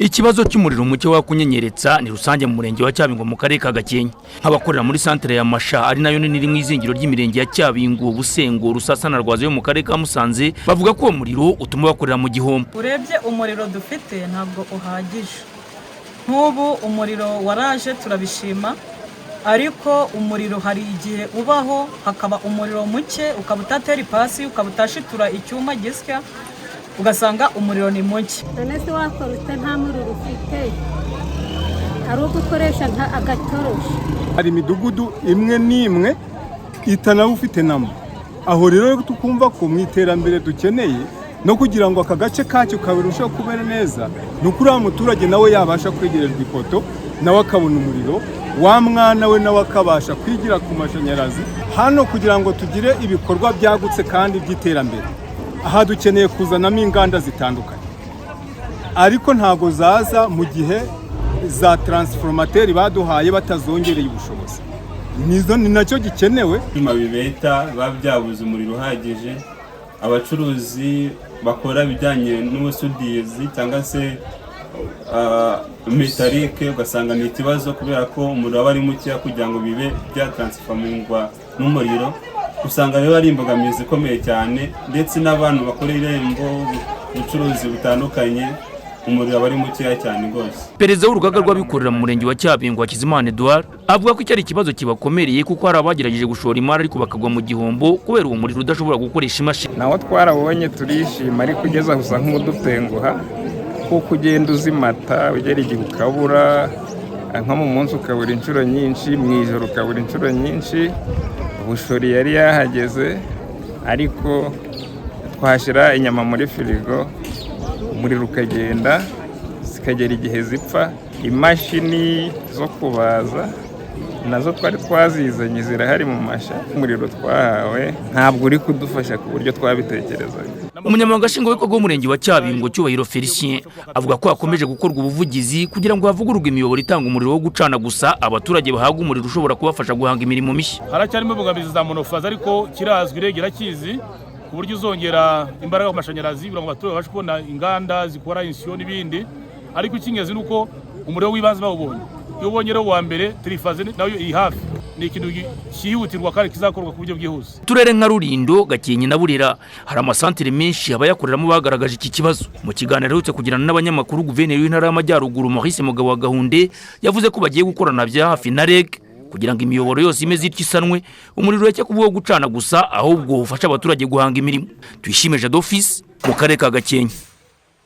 Ikibazo cy'umuriro muke wakunyenyeretsa ni rusange mu murenge wa Cyabingo mu karere ka Gakenke. Nk'abakorera muri santere ya Masha, ari nayo nini iri mu izingiro ry'imirenge ya Cyabingo, Busengo, Rusasa na Rwaza yo mu karere ka Musanze, bavuga ko uwo muriro utuma bakorera mu gihombo. Urebye umuriro dufite ntabwo uhagije. Nk'ubu umuriro waraje turabishima, ariko umuriro hari igihe ubaho hakaba umuriro muke, ukaba utatera ipasi, ukaba utashitura icyuma gisya, ugasanga umuriro ni muke. None se wakora ute nta muriro ufite, ari ugukoresha nka agatoroshi? Hari imidugudu imwe n'imwe itanawufite namo. Aho rero tukumva ko mu iterambere dukeneye no kugira ngo aka gace kacyo karusheho kumera neza, ni uko uriya muturage nawe yabasha kwegerezwa ipoto, nawe akabona umuriro, wa mwana we nawe akabasha kwigira ku mashanyarazi hano, kugira ngo tugire ibikorwa byagutse kandi by'iterambere. Aha dukeneye kuzanamo inganda zitandukanye, ariko ntabwo zaza mu gihe za transformateur baduhaye batazongereye ubushobozi. Nizo ni nacyo gikenewe. Ibyuma bibeta biba byabuze umuriro uhagije. Abacuruzi bakora ibijyanye n'ubusudizi cyangwa se métallique, ugasanga ni ikibazo kubera ko umuriro aba ari mukeya kugira ngo bibe byataransifomingwa n'umuriro. Usanga rero ari imbogamizi ikomeye cyane, ndetse n'abantu bakora irembo, ubucuruzi butandukanye, umuriro aba ari mukeya cyane rwose. Perezida w'urugaga rw'abikorera mu murenge wa Cyabingo, Hakizimana Edouard, avuga ko iki ari ikibazo kibakomereye, kuko hari abagerageje gushora imari ariko bakagwa mu gihombo kubera uwo muriro udashobora gukoresha imashini. Nawo twarabonye turishima, ariko ugeze aho usa nk'udutenguha, kuko ugenda uzimata, ugera igihe ukabura, nko mu munsi ukabura inshuro nyinshi, mu ijoro ukabura inshuro nyinshi. Bushori yari yahageze, ariko twashyira inyama muri firigo umuriro ukagenda, zikagera igihe zipfa. Imashini zo kubaza nazo twari twazizanye, zirahari mu Masha. Umuriro twahawe ntabwo uri kudufasha ku buryo twabitekerezaga. Umunyamabanga nshingwabikorwa w'umurenge wa Cyabingo, Cyubahiro Felicien, avuga ko hakomeje gukorwa ubuvugizi kugira ngo havugururwe imiyoboro itanga umuriro wo gucana gusa, abaturage bahabwa umuriro ushobora kubafasha guhanga imirimo mishya. Haracyarimo imbogamizi za monophasé, ariko kirazwi, REG irakizi, ku buryo uzongera imbaraga ku mashanyarazi kugira ngo abaturage babashe kubona inganda zikora insiyo n'ibindi. Ariko icy'ingenzi ni uko umuriro w'ibanze bawubonye. Iyo ubonye rero uwa mbere, triphasé nayo iri hafi, ni ikintu cyihutirwa kandi kizakorwa ku buryo bwihuse. Uturere nka Rulindo, Gakenke na Burera hari amasantere menshi abayakoreramo bagaragaje iki kibazo. Mu kiganiro aherutse kugirana n'abanyamakuru, guverineri w'intara y'Amajyaruguru, Maurice Mugabo wa Gahunde, yavuze ko bagiye gukorana bya hafi na REG kugira ngo imiyoboro yose imeze ityo isanwe, umuriro ureke kuba uwo gucana gusa, ahubwo ufashe abaturage guhanga imirimo. Tuyishime Jadofisi mu karere ka Gakenke.